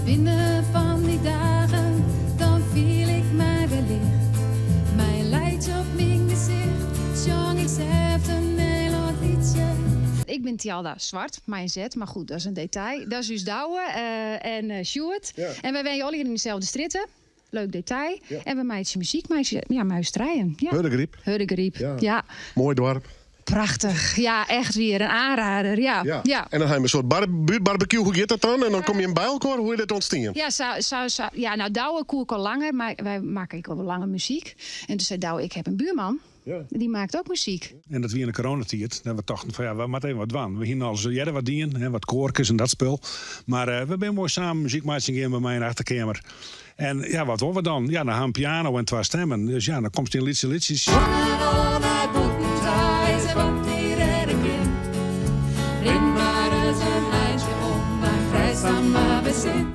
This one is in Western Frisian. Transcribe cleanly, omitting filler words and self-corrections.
It binne fan dy dagen, dan fiel ik my wer licht. Mei in laitsje op myn gesicht, sjong ik sels in Nederlânsk lietsje. Ik bin Tialda Zwart, mei in Z, mar goed, dat is in detail. Dat is ús Douwe en Sjoerd. En wy wenje allegear yn deselde strjitte. Leuk detail. En we meitsje muzyk mei, ja, mei ús trijen. Ja. Hurdegaryp. Hurdegaryp, ja. Moai doarp. Prachtich, ja, echt wier, in oanrieder, ja. Ja. En dan ha je in soart buertbarbecue, hoe giet dat dan? En dan komme je by elkoar, hoe is dit ûntstien? Ja, sa, sa, sa, ja, no, Douwe koe ik al langer, mar wy makken ek al wol langer muzyk. En toen sei Douwe, ik ha in buorman, dy makket ek muzyk. En dat wie yn de coronatiid, dat we tochten fan ja, we moatte even wat dwaan. We hiene alris earder wat dien, hè, wat koarkes en dat spul. Mar we binne moai samen muzyk meitsjen gien by my yn de achterkeamer. En ja, wat wolle we dan? Ja, dan ha we in piano en twa stemmen. Dus ja, dan komst yn lytse lietsjes. Nei bûten ta is der wat dy rêde kin. Rin mar ris in eintsje om, dan krijst samar wer sin.